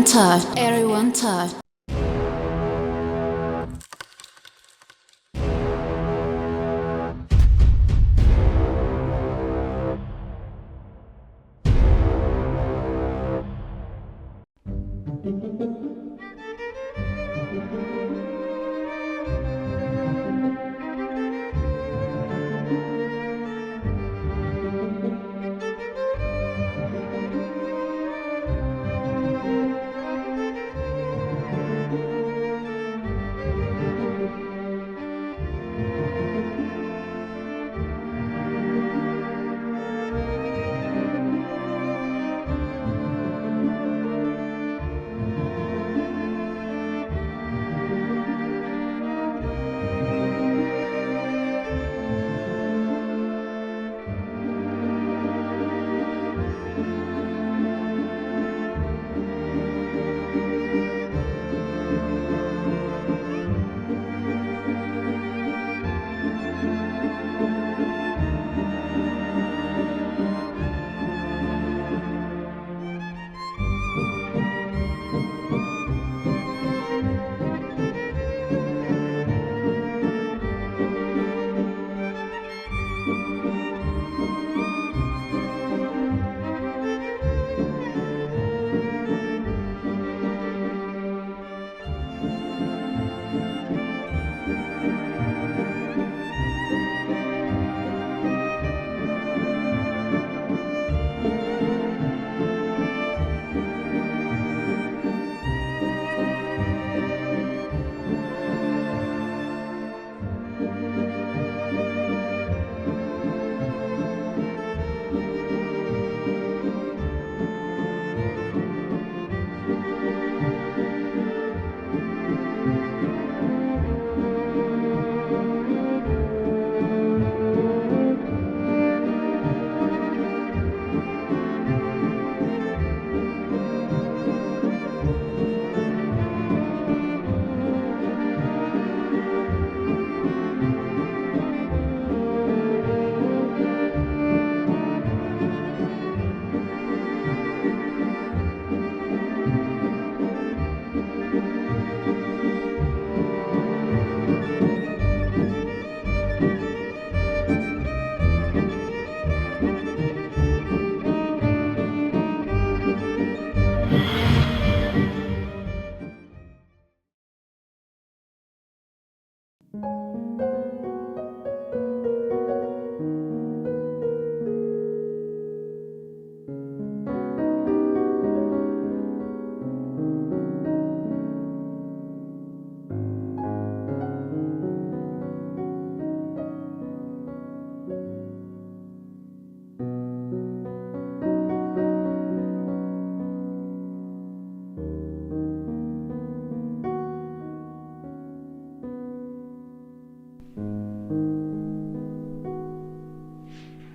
Touch. Everyone touch.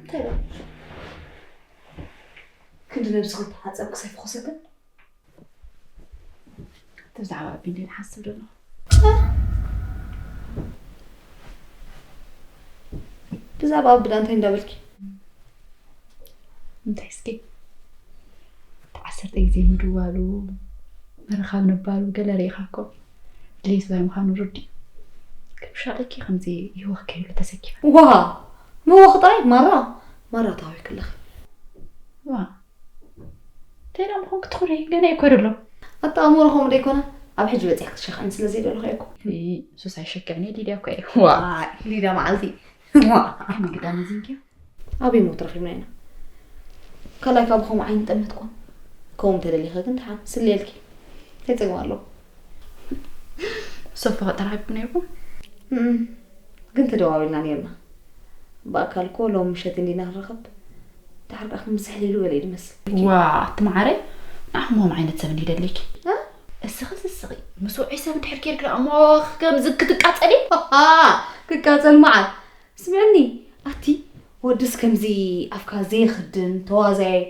እንታይ በል? ክንዲ ነብስኺ ተሓጸብኪ ሰይፍኹ ሰተን? እቲ ብዛዕባ ኣቢ እንድየ ዝሓስብ ዘለኹ። ብዛዕባ ኣቢ ደኣ እንታይ እንዳበልኪ? እንታይ እስኪ? እቲ ዓሰርተ ግዜ ምድዋሉ፣ ምርኻብ ምባሉ ገለ ርኢኻ እኮ ድሌት ባይ ምዃኑ ርዱእ እዩ። ግን ሻቒኪ ከምዚ ይህወኽ ከይብሉ ተሰኪፈ። ዋ! ምወኽ ጥራይ ማራ፣ ማራ ታዊክለኺ። ዋ! እንታይ ደኣ ምዃንኪ ትኹሪ? ገና እኮ ደሎ። ኣጣ ኣእምሮ ከምኡ ደይኮነ፣ ኣብ ሕጂ በጺሕኪ ትሸኽዕኒ ስለ ዘይደለኹ እየ እኮ። እይ፣ ሱስ ኣይሸክዕን እየ፣ ሊድያ እኮ እየ። ዋይ፣ ሊድያ መዓልቲ። ዋ! ከመይ ግዳ መዚንክዮ? ኣበይ እሞ ተረኺብና ኢና? ካልኣይ ካብ ብኸምኡ ዓይኒ ጠመትኩም። ከምኡ እንተደሊኺ ግን ደሓን፣ ስለየልኪ። እንታይ ጸገም ኣለዎ? ሶፋ ተራኺብኩም ነይርኩም? እም፣ ግን ተደዋዊልና ነይርና። ብኣካል እኮ ሎሚ ምሸት እንዲና ክንራኸብ። ደሓር ከኣ ክምስሕ ኢሉ ገለ እዩ ዝመስል። ዋ፣ ኣቲ መዓረይ፣ ንዓኹም ከምኡ ዓይነት ሰብ እንድዩ ደለይኪ። እ? እስኺ ስስቒ፣ ምስ ውዑይ ሰብ እንድሕር ኬድኪ ደኣ እሞ ከምዚ ክትቃጸሊ? ሃሃ፣ ክቃጸል መዓት። ስምዕኒ፣ ኣቲ ወድስ ከምዚ ኣፍካ ዘይኽድን ተዋዛያይ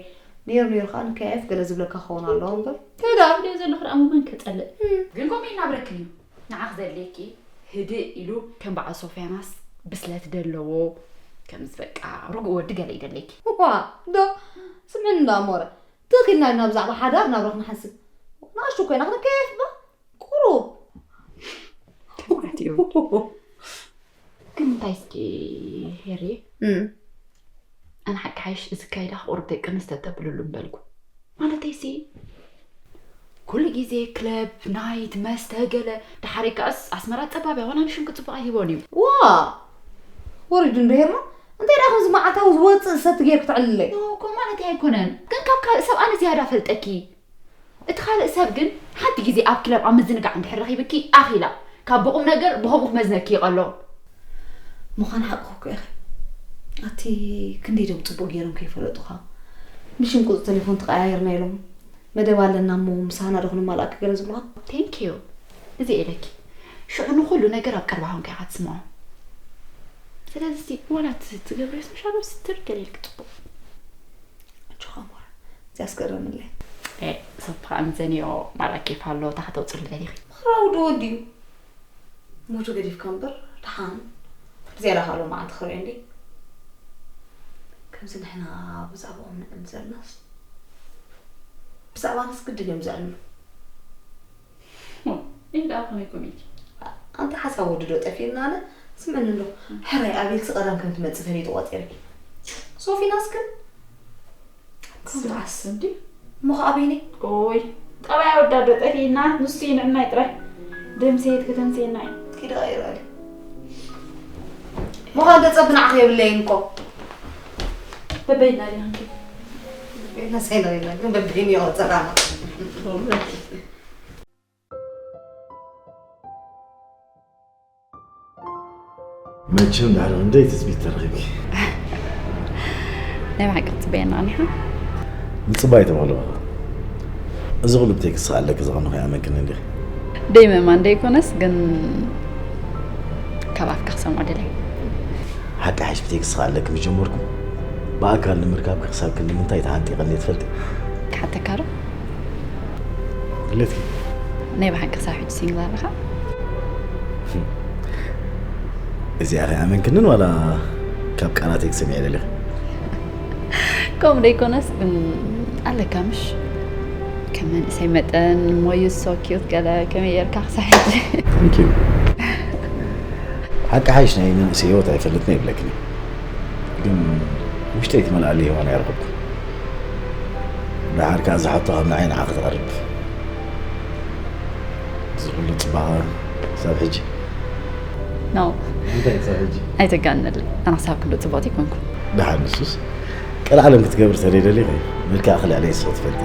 ነይሩ ነይሩ ከኣ ንከያየፍ ገለ ዝብለካ ክኸውን ኣለዎ እምበር። እንታይ ደኣ? ትብልዮ ዘለኺ ደኣ እሞ መን ከጸልእ? እም። ግን ከምኡ ይናብረክን እዩ። ንዓኺ ዘድልየኪ ህድእ ኢሉ ከም በዓል ሶፍያናስ ብስለት ደለዎ፣ ከምዚ በቃ ርጉእ ወዲ ገለ ይደልየኪ። ዋ፣ ዶ ስምዕኒ እንዳ ኣሞረ፣ ትኽ ኢልና ኢና ብዛዕባ ሓዳር ናብራ ክንሓስብ። ንኣሽቱ ኮይና ክንከየፍ ባ ቁሩብ ማለት እዩ። ግን እንታይ እስኪ ሄሪ፣ እም፣ ኣነ ሓቂ ሓይሽ እዚ ካይዳ ክቁርብ ደቂ ኣንስትዮ ተብልሉ ምበልኩ። ማለተይ ሲ ኩሉ ግዜ ክለብ ናይት መስተ ገለ፣ ድሓሪ ከኣስ ኣስመራ ጸባብ እያ፣ ዋላ ንሽምኪ ጽቡቕ ኣይህቦን እዩ። ዋ ወሪዱ እንዶ ሄርና እንታይ ደኣ ከምዚ መዓልታዊ ዝወፅእ ሰብ ትገይር ክትዕልለይ ኖ እኮ ማለት ኣይኮነን፣ ግን ካብ ካልእ ሰብ ኣነ ዝያዳ ፈልጠኪ። እቲ ካልእ ሰብ ግን ሓንቲ ግዜ ኣብ ክለብ ኣብ ምዝንጋዕ እንድሕር ረኺብኪ ኣኺላ ካብ ብቑም ነገር ብኸምኡ ክመዝነኪ ይቐሎ። ምዃን ሓቅኺ እኮ ኢኺ። ኣቲ ክንደይ ዶም ጽቡቕ ገይሮም ከይፈለጡኻ ብሽም ቁጽ ቴሌፎን ተቐያየርና ኢሎም መደብ ኣለና እሞ ምሳና ዶ ክንማልኣኪ ገለ ዝብሉኻ? Thank you እዚ ኢለኪ ሽዑ ንኹሉ ነገር ኣብ ቀረባ ኮንካ ኢኻ ትስምዖ። ስለዚ ዋላ እቲ ትገብርዮ ስምሻሎ ስትር ገለ ኢልኪ ጽቡቕ። ኣጆኻ ሞራ እዚኣ ኣስገረምለይ። ሰብ ከዓ ምዘንዮ ማራ ኬፍ ኣሎ እታ ከተውፅሉ ደሊኺ። ምኽራው ዶ ወዲዩ ሞቱ ገዲፍካ እምበር ደሓን ዝያዳ ካልኦ መዓልቲ ክርኢ እንዲ ከምዚ ንሕና ብዛዕባኦም ንዕል ዘልናስ ብዛዕባናስ ግድን እዮም ዘዕልሉ። ይህ ደኣ ከመይ ኮሚቲ ኣንቲ ሓሳብ ወዲ ዶ ጠፊእና ኣነ ስምዕኒ እንዶ ሕራይ ኣቤልሲ ቀዳም ከም ትመፅእ ፈሊጡ ቆፂርኪ ሶፊናስ ግን ከምትዓስ እንዲ እሞ ከዓ በይነይ ኦይ ጠባይ ወዳ ዶ ጠፊእና ንሱ ይንዕናይ ጥራይ ደምሴት ከተምሴና እዩ ኪዳ ይረኣል ምዃን ተፀብናዕኸ የብለይን እኮ በበይና ዲና ንከይድ ቤና ሳይና የለን ግን በበይን ይቆፀራና መቸም ድሕሪ ክንደይ ትፅቢት ተረኺብኪ ናይ ብሓቂ ክትፅበየና ኣኒኻ ምፅባይ ተባህሎ እዚ ኩሉ ብቴክስ ኣለኪ ዝቐንኹ ይኣመንክን እንዲኺ ደይ ምእማን ደይኮነስ ግን ካብ ኣፍካ ክሰምዖ ደለይ ሓቂ ሓሽ ብቴክስ ኣለኪ ምስ ጀመርኩ ብኣካል ንምርካብኪ ክሳብ ክንዲ ምንታይ ተሃንጢቐኒ ትፈልጢ ክሓተካ ዶ ድሌትኪ ናይ ብሓቂ ክሳብ ሕጂ ሲንግል ኣለኻ እዚኣ ከይኣመንክንን ዋላ ካብ ቃላተይ ክሰምዐ ደሊኺ ከምኡ ደይኮነስ ግን ኣለካ ምሽ ከም መንእሰይ መጠን ሞዩ ሶኪዩት ገለ ከመይ ጌርካ ክሳብ ሕጂ Thank you ሓቂ ሓይሽ ናይ መንእሰይ ህይወት ኣይፈልጥን ይብለክኒ ግን ውሽጠይ ትመልኣሉ ሂዋን ኣይረኸብኩ ደሓር ከዓ ዝሓቶ ካብ ንዓይ ንዓ ክትቐርብ እዚ ኩሉ ፅባቐ ክሳብ ሕጂ ኖ እንታይ ክሳብ ሕጂ ኣይተጋንነለይ ኣነ ክሳብ ክንዲ ፅቡቕቲ ኣይኮንኩ ደሓር ንሱስ ቀልዓለም ክትገብር ተደይደሊኺ መልክዕ ክልዕለ ይስኽ ትፈልጥ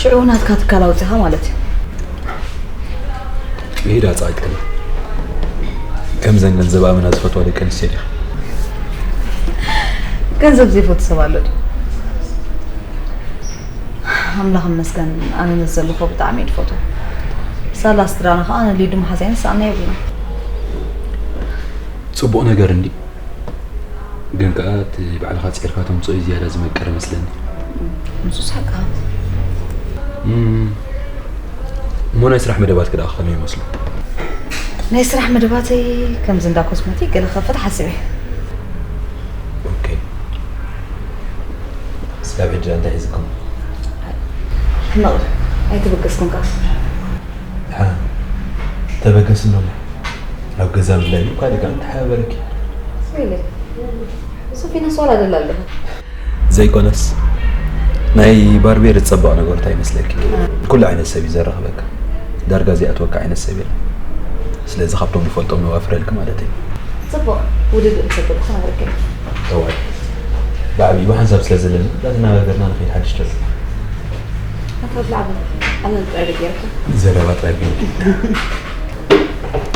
ሽዑ ናትካ ትካል ኣውፂኻ ማለት እዩ ይሄዳ ጻድቅና ከምዘን ገንዘብ ኣመና ዝፈትዋ ደቂ ኣንስትዮ ዲኻ ገንዘብ ዘይፈቱ ሰብ ኣሎ ድዩ ኣምላኽ መስገን ኣነ ነዚ ዘለኹ ብጣዕሚ እየ ዝፈትዎ ሳላ ስድራና ከዓ ንሊዱ መሓዛይ ንስኣና የብልና ጽቡቕ ነገር እንዲ ግን ከዓ እቲ ባዕልኻ ፂርካ ተምፅኦ እዩ ዝያዳ ዝመቀር መስለኒ ንሱስ ሓቅኻ እሞ ናይ ስራሕ መደባትክ ደኣ ከመይ ይመስሉ ናይ ስራሕ መደባተይ ከምዚ እንዳ ኮስሞቲክ ገለ ክኸፍት ሓስብ እየ ኦኬ ስጋብ ሕጂ እንታይ ሒዝኩም ሕመቕ ኣይተበገስኩም ከኣ ተበገስ እኖ ኣብ ገዛ ምድላይ ካልእ ከዓ እንተሓበረኪ ሶፊና ሶላ ደላ ኣለኹ ዘይኮነስ ናይ ባርቤር ዝፀበቕ ነገሮት ኣይመስለኪ ኩሉ ዓይነት ሰብ እዩ ዘራኽበካ ዳርጋ ዘይኣትወካ ዓይነት ሰብ የለ ስለዚ ካብቶም ንፈልጦም ነዋፍረልኪ ማለት እዩ ፅቡቕ ውድድእ ምሰበልኩ ክነግረካ እዋይ ብዓብዪ ብሓንሳብ ስለ ዘለና እንዳተነጋገርና ንኸይድ ሓድሽ ደርፊ ኣታ ብላዕሊ ኣነ ጥራይ ደገርኩ ዘረባ ጥራይ ግን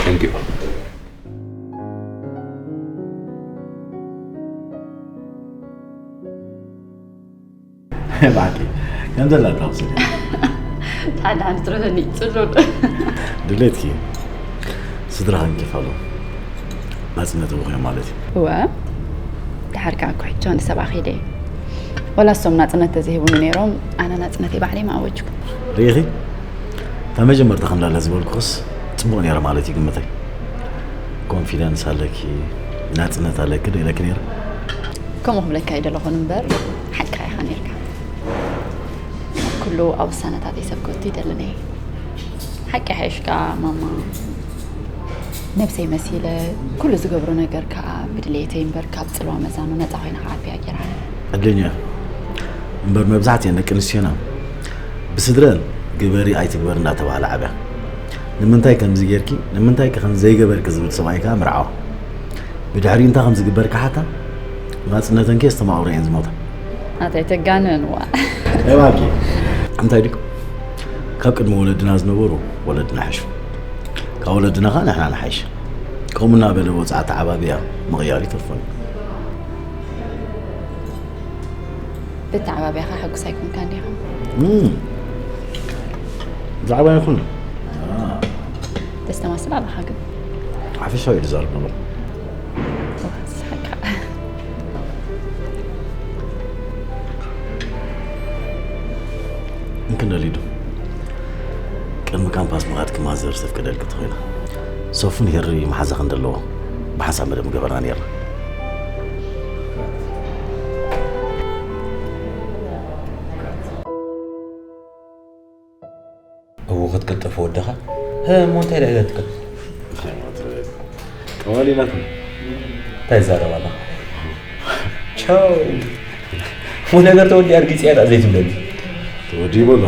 Thank you ባቂ ከም ዘላ ታውስደ ሓደ ሓደ ትረፈኒ ጽሉል ድሌትኪ ስድራኻን ከፋሎ ናጽነት ሂቦም እዮም ማለት እዩ። እወ፣ ድሓር ከዓ እኮ ሕጂ ንሰብኣ ከይደ እየ። ወላ እሶም ናጽነት ተዘይሂቡኒ ነይሮም፣ ኣነ ናጽነተይ ባዕለይ ምኣወጅኩ። ርኢኺ፣ እታ መጀመርታ ከምዳላ ዝበልኩኽስ ጽቡቕ ነይረ ማለት እዩ ግምተይ። ኮንፊደንስ ኣለኪ፣ ናጽነት ኣለኪ ዶ ኢለኪ ነይረ? ከምኡ ክብለካ ኣይደለኹን እምበር፣ ሓቅኻ ኢኻ ነይርካ። ኩሉ ኣብ ውሳነታተይ ሰብ ክእቱ ይደልን እየ። ሓቂ ሓይሽካ ማማ፣ ነብሰይ መሲለ፣ ኩሉ ዝገብሮ ነገር ከዓ ብድሌተይ እምበር ካብ ፅልዋ መዛኑ ነፃ ኮይነ ክዓብያ ገይራ። ዕድለኛ እምበር መብዛሕትኤን ደቂ ኣንስትዮና ብስድረን ግበሪ ኣይትግበር እንዳተባሃለ ዓብያ። ንምንታይ ከምዚ ጌርኪ፣ ንምንታይ ከ ከምዚ ዘይገበርኪ ዝብል ሰብኣይ ከዓ ምርዓዋ። ብድሕሪኡ እንታይ ከም ዝግበር ክሓታ፣ ናጽነተን ከ ኣስተማቕሮ እየን ዝሞታ። ናተይ ተጋነንዋ። ናይ ባኪ እንታይ ድዩ፣ ካብ ቅድሚ ወለድና ዝነበሩ ወለድና ሓሹ፣ ካብ ወለድና ከዓ ንሕና ንሓይሽ። ከምኡ እናበለ ወፅዓ ተዓባቢያ ምቕያር ይተርፎን። ብተዓባቢያኻ ሕጉስ ኣይኮንካ እንዲኻ። ብዛዕባ ይኹን ደስተማስል ኣለኻ ግን ሓፈሻዊ እዩ ዝዛረብ ነበሩ። ስሓቅካ። እንክንደሊዱ ቅድሚ ካምፓስ ምኻድ ክማዘር ዘፍቀደልኪ ተኾይና ሶፍን ሄሪ መሓዛ ክንደለዎ ብሓሳብ መደብ ምገበርና ነርና። እዎ ክትቅልጠፍ ወደኻ እሞ እንታይ ልዕለትካ ጠዋሊላትኒ እንታይ ይዛረብ ኣላ ቻው እሞ ነገር ተወዲኣ ርጊፅ እያ ደኣ ዘይትብለኒ ተወዲኡ በሎ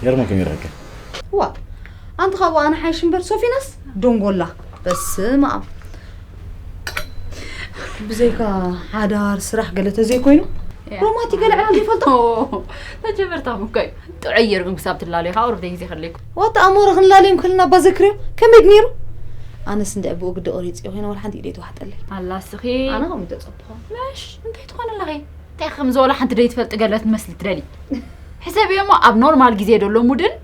የርማ ከመይ ረኸብካ ዋ ኣንቲ ካብኡ ኣነ ሓይሽ እምበር ሶፊናስ ደንጎላ በስመ ኣብ ብዘይካ ሓዳር ስራሕ ገለ ተዘይኮይኑ ሮማቲ ገለ ዕላል ይፈልጦ ተጀመርታ ምኮይ ጥዑይ ጌርኩም ክሳብ ትላለዩ ካብ ቁሩብ ግዜ ከድልየኩም ዋታ ኣሞረ ክንላለዮም ከለና ባዘክርዮ ከመይ ነይሩ ኣነስ እንደ ብኡ ግዲ ቆሪፅዮ ኮይነ ወላ ሓንቲ ኢደ ይተዋሕጠለይ ኣላ ስኺ ኣነ ከምኡ ተፀብኾ ምሽ እንታይ ትኾን ኣለኺ እንታይ ከም ዝበሎ ሓንቲ ደይትፈልጢ ገለ ትመስሊ ትደሊ ሕሰብዮ እሞ ኣብ ኖርማል ግዜ ደሎ ሙድን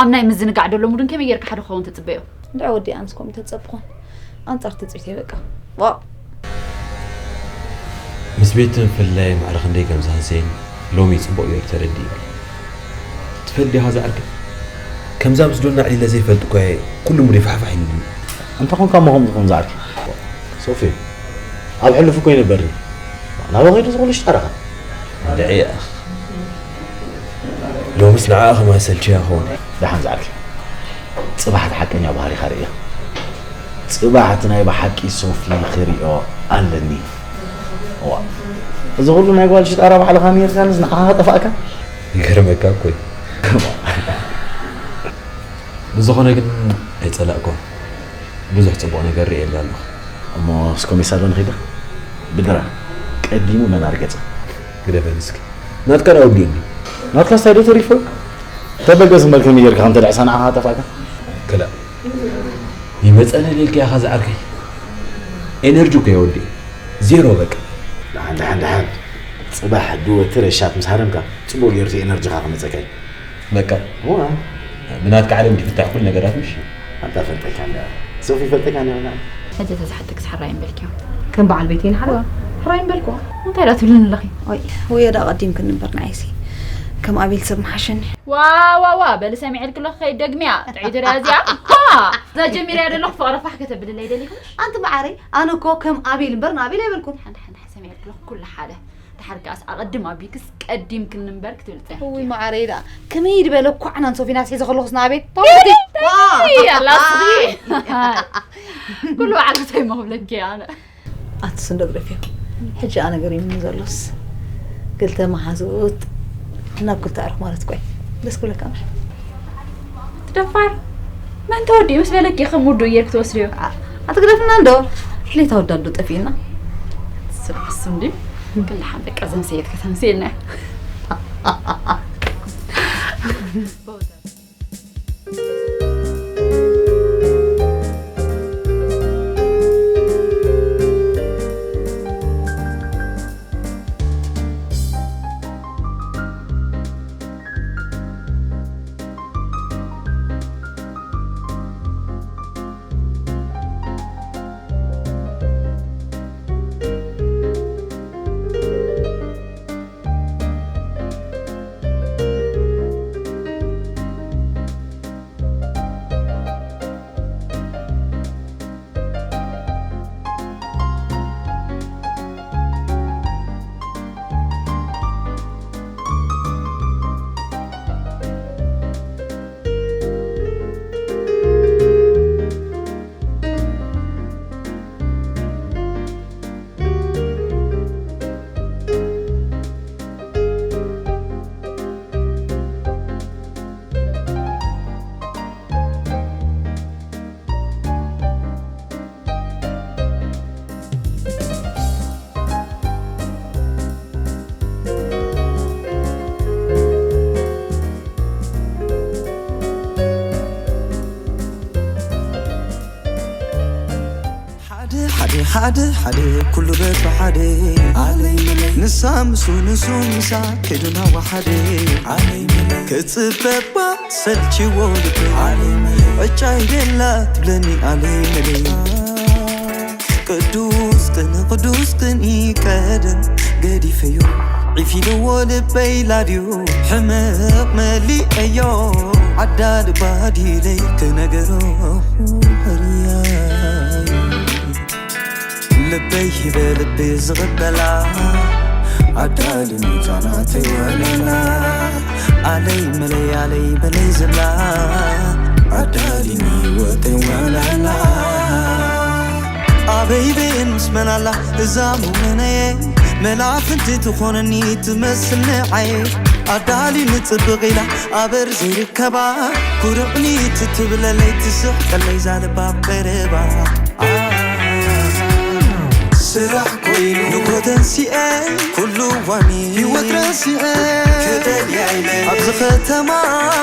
ኣብ ናይ ምዝንጋዕ ደሎ ሙድን ከመይ ጌርካ ሓደ ክኸውን ትፅበዮ እንድዒ ወዲ ኣነስ ከምኡ ተፀብኾን ኣንፃር ትፅቢተይ በቃ ዋእ ምስ ቤት ምፍልላይ ማዕረ ክንደይ ከም ዝሃሰየኒ ሎሚ እዩ ፅቡቕ ገይሩ ተረዲእኒ። ትፈልጥ ዲኻ ዝዓርከይ? ከምዛ ምስ ዶና ኣዕሊለ ዘይፈልጥ እኳ እየ ኩሉ ሙደይ ፋሕፋሕ ኢሉኒ። ኣንታ ኾንካ እሞ ከምዚ ኾን ዝዓርከይ? ሶፊ ኣብ ሕሉፍ እኮ ይንበርኒ ናበይ ኸይዱ እዚ ኹሉ ሽጣራኻ? እንድዒ ኣኽ ሎምስ ንዓኣ ከማን ሰልችያ ክኾን እየ። ደሓን ዝዓርከይ ፅባሕ እቲ ሓቀኛ ባህሪኻ ርእየ። ፅባሕ እቲ ናይ ብሓቂ ሶፊ ክሪኦ ኣለኒ። እዋ፣ እዚ ኩሉ ናይ ጓል ሽጣራ ባዕልኻ ነይርካንስ ንዓኻ ጠፋእካ? ይገርመካ እኮ እዩ። ብዝኾነ ግን ኣይጸላእኳን። ብዙሕ ጽቡቕ ነገር ርእየላ ኣለኹ። እሞ እስኮ ሜሳ ዶ ንኺዳ? ብድራ ቀዲሙ መን ኣርገጸ? ግደፈኒ እስኪ። ናትካ ደኣ ወዲኡኒ። ናትካስ እንታይ ዶ ተሪፉ? ተበገስ እምበር ከመይ ጌርካ ከምተ ድዕሳ ንዓኻ ጠፋእካ? ክላእ ይመጸኒ ኢልካ ኢኻ ዝዓርከይ። ኤነርጂ እኮ የወዲኡ። ዜሮ በቃ። ደሓን ደሓን ደሓን። ጽባሕ ድወ ትረሻት ምስ ሃረምካ ጽቡቕ ገይሩ እቲ ኤነርጂኻ ክመጸካ እዩ። በቃ። እዋ። ብናትካ ዓለም ድፍታሕ ኩሉ ነገራት ምሽ። ኣንታ ፈልጠካ እንዳ ሶፊ ፈልጠካ እንዳ ሕጂ ተዝሓተክስ ሕራይ እምበልክዮ ከም በዓል ቤተይ ንሓለዋ ሕራይ እምበልክዋ እንታይ ዳ ትብልኒ ኣለኺ ወይ ዳ ቀዲምክኒ እምበር ንዓይሲ ከም ኣቤል ሰብ ምሓሸኒ ዋ ዋ ዋ በሊ ሰሚዐልኪ ኣለኹ ከይደግምያ ጥዒ ድርያ እዚኣ እዛ ጀሚርያ ዘለኹ ፍቕሪ ፋሕ ከተብልለይ ደሊኹ ኣንቲ መዓረይ ኣነ እኮ ከም ኣቤል እምበር ንኣቤል ኣይበልኩን ሓንዳ ሓንዳ ሰሚዐልኪ ኣለኹ ኩሉ ሓደ ድሓር ከኣስ ኣቐድም ኣቢክስ ቀዲምክኒ እምበር ክትብል ጸኒሕኪ እውይ መዓረይ ደኣ ከመይ ድበለ ኳዕናን ሶፊናስ ሒዘ ከለኹስ ንኣቤት ተውቲ ኣላ ስኺ ኩሉ ባዕሉ ተይሞ ክብለኪ ኣነ ኣትስ እንዶ ግደፍዮ ሕጂ ኣነ ገሪምኒ ዘሎስ ክልተ መሓዙት ናብ ክልተ ኣዕሩኽ ማለት እኮ እዩ ደስ ክብለካ እምበር ደፋር መን ተወዲኡ ምስ በለኪ ከም ውዱእ ጌርኪ ትወስድዮ ኣትግደፍና እንዶ ድሌት ኣወዳዱ ጠፊእና ስብሓስ እንዲ ክልሓን በቃ ዘምሰየት ከተምስየልና ሓደ ሓደ ኩሉ በብሓደ ኣለይ መለይ። ንሳ ምስኡ ንሱ ምሳ ከይዱና ወሓደ ኣለይ መለይ። ክጽበባ ሰልችዎ ልቢ ኣለይ መለይ። ዕጫ ይደላ ትብለኒ ኣለይ መለይ። ቅዱስ ቅን ቅዱስ ቅን ይቀደም ገዲፈዮ ዒፊልዎ ልበይ ላድዮ ሕመቕ መሊአዮ ዓዳ ልባ ዲለይ ክነገሮ ሕርያይ ልበይ ሂበ ልቢ ዝቕበላ ኣዳሊ ሚዛናተይ ወለላ ኣለይ መለይ ኣለይ መለይ ዝብላ ኣዳሊ ንህይወተይ ወለላ ኣበይ በየን ምስ መን ኣላ እዛ ሙመነየ መላፍንቲ ትኾነኒ ትመስል ንዓየ ኣዳሊ ንጽብቕ ኢላ ኣበር ዘይርከባ ኩርዕኒ ትትብለለይ ትስሕቀለይ ዛልባ ቀረባ ስራሕ ኮይኑ ንጎተንሲኤ ኩሉ ዋኒ ህይወት ረሲኤ ክደልያ ኢለ ኣብዚ ከተማ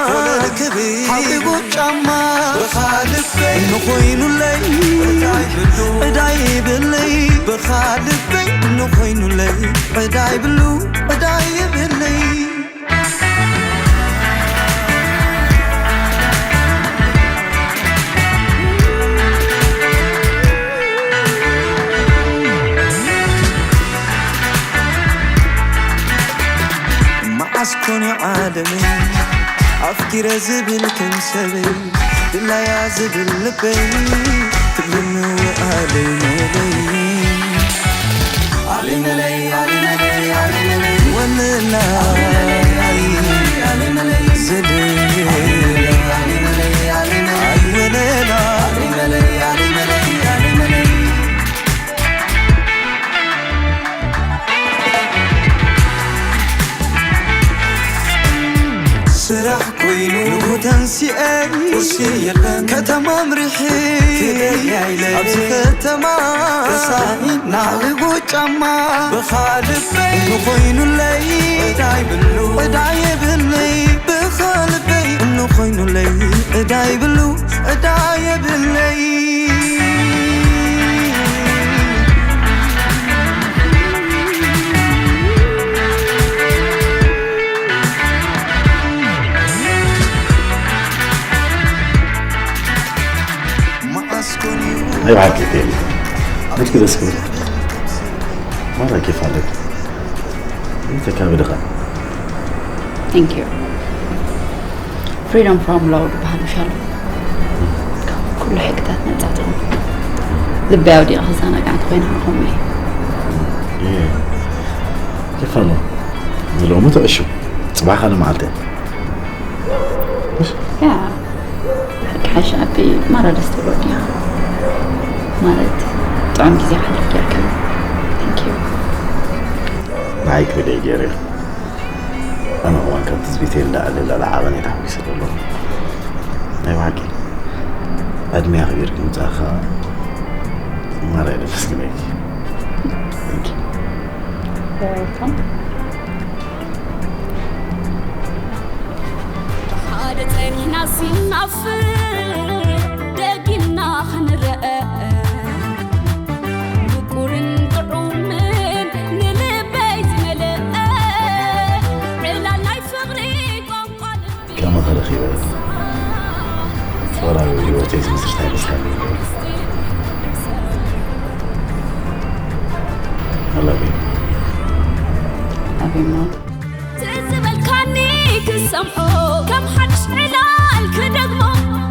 ኮነ ርክቢ ሓቂቁ ጫማ ብኻልበይ እንኾይኑለይ ዕዳይ ብሉ ዕዳይ ይብለይ ብኻልበይ እንኾይኑለይ ዕዳይ ብሉ ዕዳይ ይብለይ መዓስ ኮን ዓለመይ ኣፍቂረ ዝብል ከም ሰበይ ድላያ ዝብል ልበይ ትብልኒ ኣለይ መለይ ስራሕ ኮይኑ ንጉተንሲኤ ቁርሲ የለን ከተማ ምሪሒ ኣብዚ ከተማ ረሳኒ ናዕሊጉ ጫማ ብኻልበይ እንኾይኑለይ ዕዳ ይብሉ ዕዳ የብለይ ብኻልበይ እንኾይኑለይ ዕዳ ይብሉ ዕዳ የብለይ ናይ ብሓቂ ቴዲ፣ መች ክደስ ክብል። ማራ ኬፍ ኣለካ። እንተ ካብ ድኻ። Thank you. Freedom from law ዝበሃል ምሻሎ ካብ ኩሉ ሕግታት ነፃ ትኹን ልበይ ኣውዲቐ ክዘናጋዕ እንተኾይነ ከምኡ እየ። ኬፍ ኣሎ። ንሎሚ ትዕሹ፣ ጽባሕ ካልእ መዓልቲ እያ። ያ ሓቂ ሓሽ ኣቢ ማራ ደስ ትብሎ ዲኻ ማለት ጥዑም ግዜ ሓልፍ ጌርካ thank you ንዓይ ክብል እየ ገይረ ኣነ እዋን ካብ ትጽቢተይ ንላዕሊ ልዕሊ ዓቐነይ ተሓጒሰ ዘለኹ ናይ ብሓቂ ዕድመይ ኣኽቢርኪ ምጻእኻ ማራ እየ ደመስግነኪ Thank you. You're welcome. ሓደ ጸኒሕናሲ ንናፍቕ ደጊምና ክንረኣ ምቁርን ጥዑምን ንልበይ ዝመልአ ዕላል ናይ ፍቕሪ ቋንቋ ልቢ ከማኺ ረኺበ ፍቕራዊ ህይወተይ ዝምስርታ ይመስለኒ I love you. Love you more. ትዝ ዝበልካኒ ክሰምዖ ከም ሓድሽ ዕላል ክደግሞ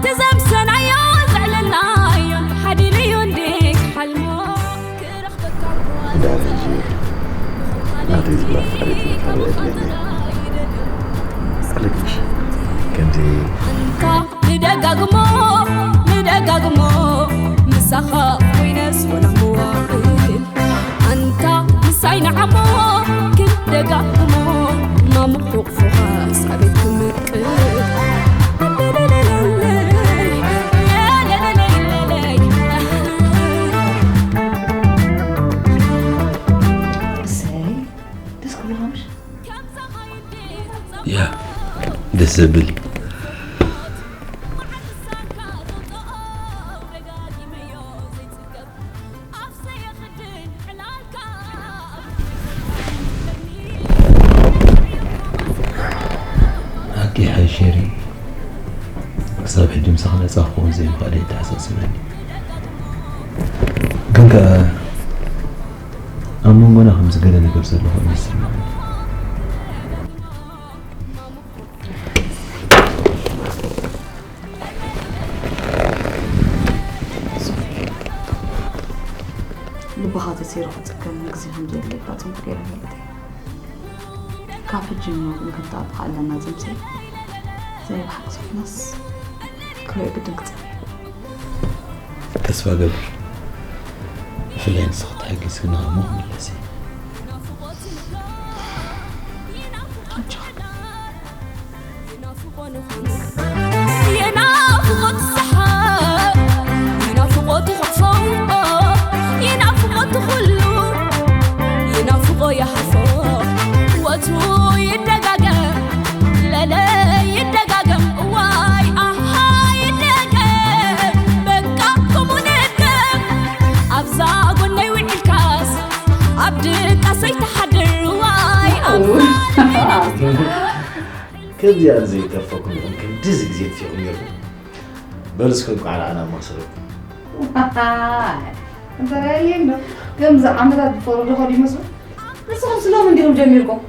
ትዘምሰናዮ ዘዕለልናዮ ሓዲነዮ እንዴ ክሓልሞ ክረኽበካ ዳር ሕጂ ናተይ ዝብላ ፍቕሪ ትመካሪ ዕድመ ኣለክሽ ከምዚ ኣንታ ንደጋግሞ ንደጋግሞ ምሳኻ ኮይነስ ወላ መዋእል ኣንታ ምሳይ ንዓሞ ክንደጋግሞ ማሙቕ ሕቑፍኻ ሳቤት ክምቅል እሰይ ደስ ክብልኻ ምሽ ያ ደስ ዘብል ሜሪ፣ ክሳብ ሕጂ ምሳኻ ነጻ ክኸውን ዘይምኽኣለይ ይተሓሳስበኒ። ግን ከኣ ኣብ መንጎና ከምዚ ገለ ነገር ዘሎ ኮይኑ ይስምዓኒ። ልብኻ ተሲሩ ክጽገም ግዜ ከም ዘድልየካ ጽቡቕ ገይረ እፈልጥ እየ። ካብ ሕጂ ንነውግን ክንተኣብኻ ኣለና ዘምሰይ። ዘይብሓቂ ዝኾነስ ክሪኦ ግድን ክጸብ እየ። ተስፋ ገብር፣ ብፍላይ ንስኺ ተሓጊዝክና እሞ ክምለስ እየ። ኣጆኻ። የናፍቆት ሰሓቅ የናፍቆት ክፎ የናፍቆት ኩሉ የናፍቆ የሓፎ ወትሩ ይደጋገም ለለ ይደጋገም እዋይ ኣሃ ይደገም በቃ ከምኡ ደገም ኣብዛ ጎነይ ውዒልካስ ኣብ ድቃሰይ ትሓድር እዋይ ኣብዛ ልበይ ከምዚኣ ዘይተርፈኩም ኢኹም ክንድዚ ግዜ ጥፊኹም ነይርኩም። በሉ እስከ እንቋዕ ረኣና እሞ ሰበይቲ። እንተ ራእየለይ እንዶ ከምዚ ዓመታት ዝፈረዱ ኸዱ ይመስሉ። ንስኹም ስሎም እንዲኹም ጀሚርኩም።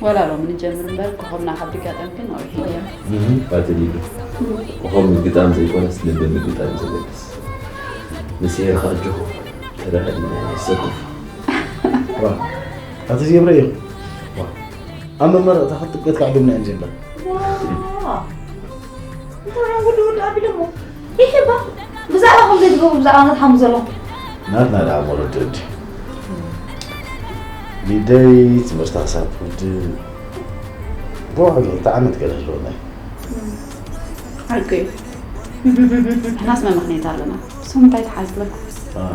ወላ ሎም ንጀምር እምበር ኮኸብና ካብ ድጋጠም ግን ነዊሕ እዩ። እህ፣ ኣትሊሉ ኮኸብ ምግጣም ዘይኮነስ ልቢ ምግጣም ዘገድስ። ንስሄርካ ኣጆኹ ተረኸብና ይሰኩፍ። ዋ፣ ኣቲ ዜብረ እዩ። ዋ፣ ኣብ መመረቕታ ክትጥቀት ካዕዶምና እዮም ዜብረ። እንተና ውድ ውድ ኣቢሎሞ ይሕባ ብዛዕባ ከም ዘይትገብሩ ብዛዕባ ነትሓሙ ዘለኹም ናትና ደኣ መረዲ ወዲ ሊደይ ትምህርታ ክሳብ ትውድእ ብውዕሉ ክልተ ዓመት ገለ ህልወና እዩ። ሓቂ እዩ። ንሕናስ መመኽነይታ ኣለና። ንስኹም እንታይ ተሓዝለኩም? አ።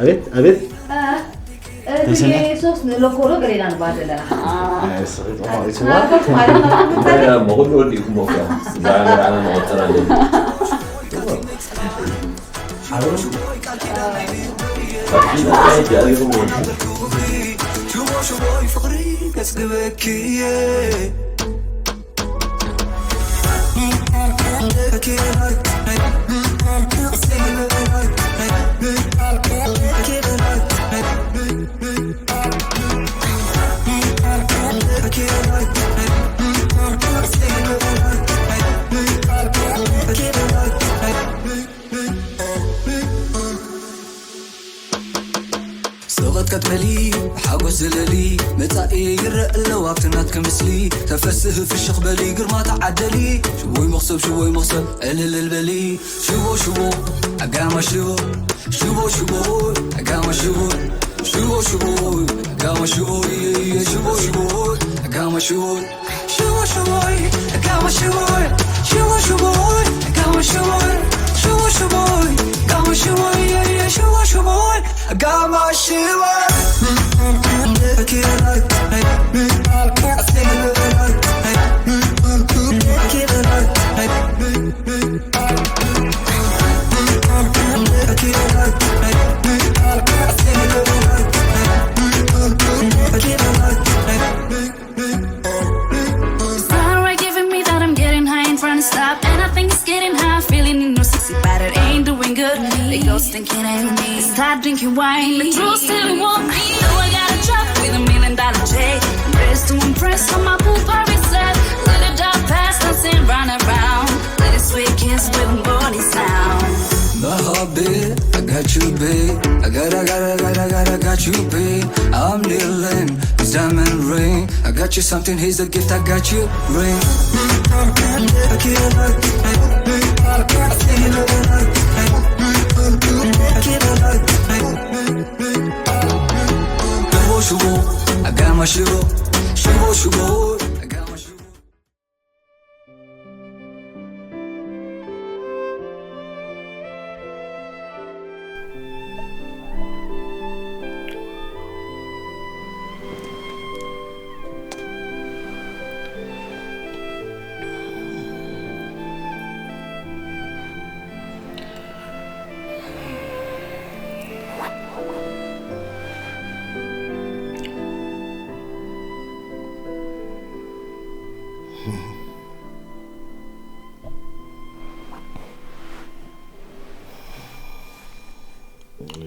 ኣቤት ኣቤት እቲ ተሰምዐ? ሶስ ንለኮዶ ገሌና ንባህል ዘለና። ናይ ስኺ ጠማቂስዋ እሞ ኩሉ ወዲእኩሞ እኮ እዛ ነገር ኣነ መቆጸር ኣለኒ። ስቕጥቅጥ በሊ ብሓጎስ ዝለሊ መጻኢ ይረእ ኣለዉ ኣብቲ ናትኪ ምስሊ ተፈስህ ፍሽኽ በሊ ግርማ ተዓደሊ ሽወይ መኽሰብ ሽወይ መኽሰብ ዕልልል በሊ ሽቦ ሽቦ ኣጋማ ሽቦ ሽቦ ሽቦ ኣጋማ ሽቦ ሽቦ ሽቦ ኣጋማ ሽቦ ሽቦ ሽቦ ኣጋማ ሽቦ ሽቦ ሽቦይ ጋማ ሽቦይ ሽቦ ሽቦይ ጋማ ሽቦይ ሽቦ ሽቦይ ጋማ ሽቦይ ሽቦ ሽቦይ ጋማ ሽቦይ It's not right giving me that I'm getting high and trying to stop. And I think it's getting high, feeling in your sexy, but it ain't doing good. It goes thinking ain't me. Start drinking wine, but you still want me. Know I got a job with a million dollar check. I'm dressed to impress on my pool party set. Let the dark past us and run around. Let it sweet kiss with a body sound. My heart beat, I got you, babe. I got, I got, I got, I got, I got you, babe. I'm kneeling, it's diamond ring. I got you something, here's the gift, I got you ring. ሽቦ ሽቦ ኣጋማ ሽቦ ሽቦ ሽቦ ኣጋማ ሽቦ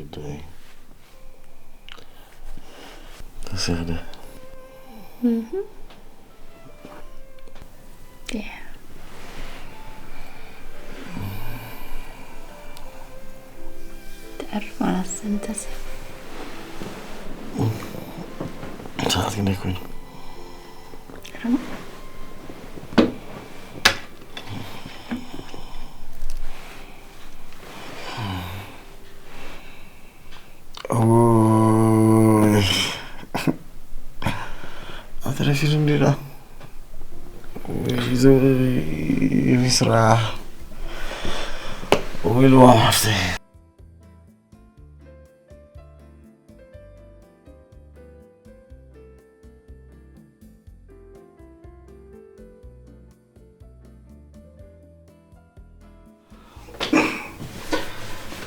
Dwi. Tasiada. Mhm. Yeah. Ta'arif malas sentasi. Saat ini kuin. Oj. Atrás de un día. Oj, oj, oj, oj,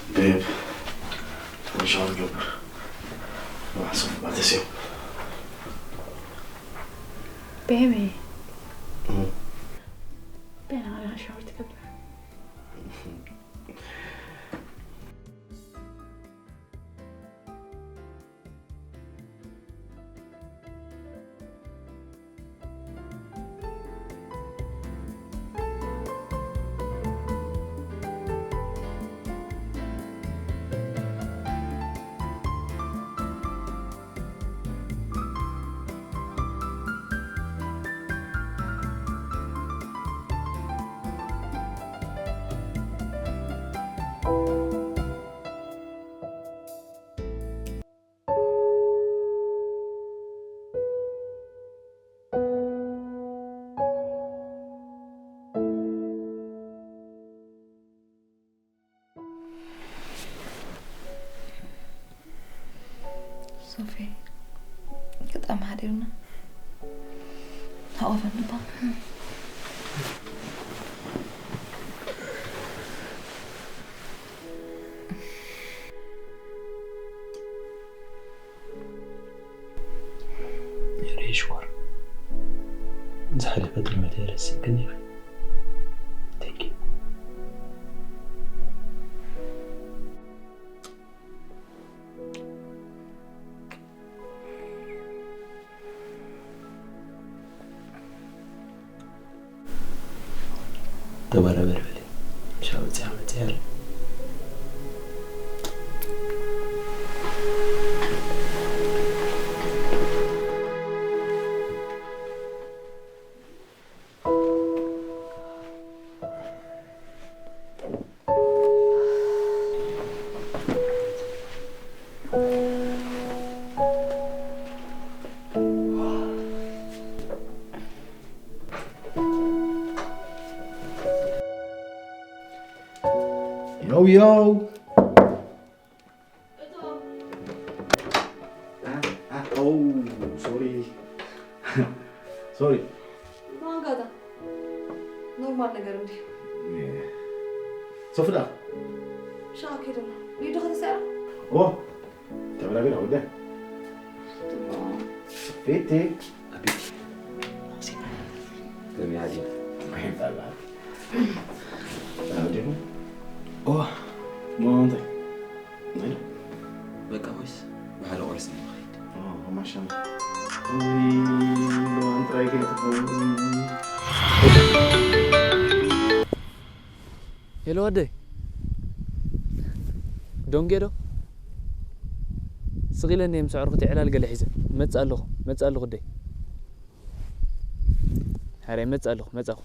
Babe, أنا شعري قبر. راح أصف بعد يوم. Baby. مم. Baby, أنا شعري قبر. ሶፊ፣ ገጣሚ ሓዲርና። ሃቆፈኒ እባ። የኔ ሽኮር፣ ዝሓለፈ ጥልመት ረሲእክኒ ኢኺ። Thank you። ተበረበር በሊ። ሻው ፂያ መፅያ። Yo, yo. Ah, ah, oh, sorry. Sorry. ማንጋታ ኖርማል ነገር እንዲ። ሶፍዳ። ሻው ኬድና። ሊዶ ከተሰራ? ኦ፣ ተብራቢር አውደ። ቤቴ። ቤቴ። ለሚያዲ። ኦ፣ ሞንተ። በቃ ወይስ ብሓደ ቁርሲ ንኸይድ? ኦ፣ ማሻ። ወይ፣ ሎማን ጥራይ ከይትኸውን። ሄሎ ወደይ፣ ዶንጌ ዶ? ስቕ ኢለ እንድየ ምስ ኣዕሩኽተይ ዕላል ገለ ሒዘ። መጽእ ኣለኹ፣ መጽእ ኣለኹ ወደይ። ሓራይ መጽእ ኣለኹ፣ መጻኹ።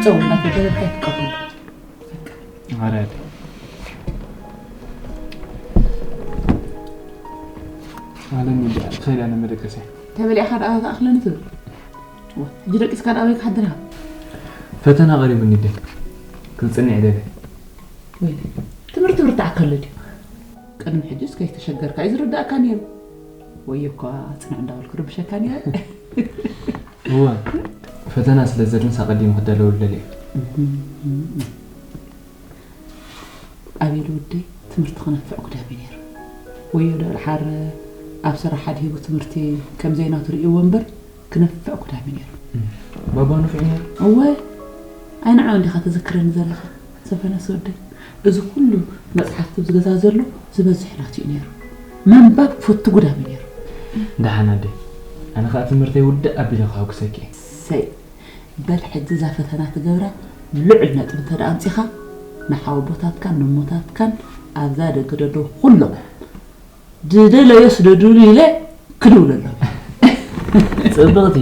ጸው እንዳተደረገ ትቀበል። ኧረ ኣለም እንዲ ከይዳ ንመደቀስያ። ተበሊዕካ ደኣ ተኣኽለኒ ትብል። ዋ፣ ሕጂ ደቂስካ ደኣ ኣበይ ክሓድር ኢኻ? ፈተና ቀሪቡኒ እንዴ? ክንጽንዕ ይደሊ። ወይለ፣ ትምህርቲ ብርታዕ ከሎ ድዩ? ቅድሚ ሕጂስ ከይተሸገርካ እዩ ዝርዳእካ ነይሩ። ወይ እኳ ጽንዕ እንዳበልኩ ርብሸካ ነይረ። እወ፣ ፈተና ስለ ዘለንስ ኣቐዲሙ ክዳለወሉ ደልየ። ኣቤል ወደይ፣ ትምህርቲ ክነፍዕ ጉዳም እዩ ነይሩ። ወዮ ዶ ድሓር ኣብ ስራሕ ኣድሂቡ ትምህርቲ ከም ዘይናቱ ርእይዎ እምበር ክነፍዕ ጉዳሚ ነይሩ። ባባ ንፍዕ ነይሩ። እወ፣ ኣይ ንዓኡ እንዲኻ ተዘክረኒ ዘለኻ። ሰፈነስ ወደይ፣ እዚ ኩሉ መጽሓፍቲ ኣብዚ ገዛ ዘሎ ዝበዝሕ ናቱ እዩ ነይሩ። ምንባብ ክፈቱ ጉዳሚ ነይሩ። ደሓን ኣደ፣ ኣነ ከዓ ትምህርተይ ውድእ ኣቢለ ከሐጉሰኪ። ሰይ፣ በል ሕጂ እዛ ፈተና ትገብራ ልዑል ነጥቢ እንተ ደኣ ኣምጺኻ፣ ንሓወቦታትካን ነሞታትካን ኣብዛ ደገ ደለዉ ኩሎም ድደለዮ ስደዱሉ ኢለ ክድውለሎም። ጽብቕቲ፣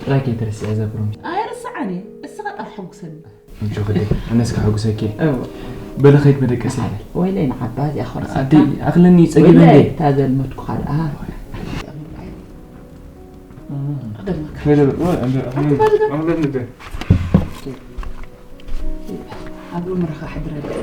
ጥራይ ከይትርስዒ እዛ ፕሮሚስ። ኣይርስዓን እየ፣ እስኻ ጥራሕ ሕጉሰኒ። እንጆ ክደ፣ ኣነስ ከሐጉሰኪ። እወ። በለ ኸይድ መደቀሲ ይበል። ወይለይ ንዓባ እዚኣ ኸርሰካ። ኣደይ፣ ኣኽለኒ ጸጊበ እንዴ? እታ ዘልመድኩኻ ደኣ። ቅደመካ። ከይደ በል። ኣቲ ባልጋ። ኣብ ምርኻ ሕድረለይ።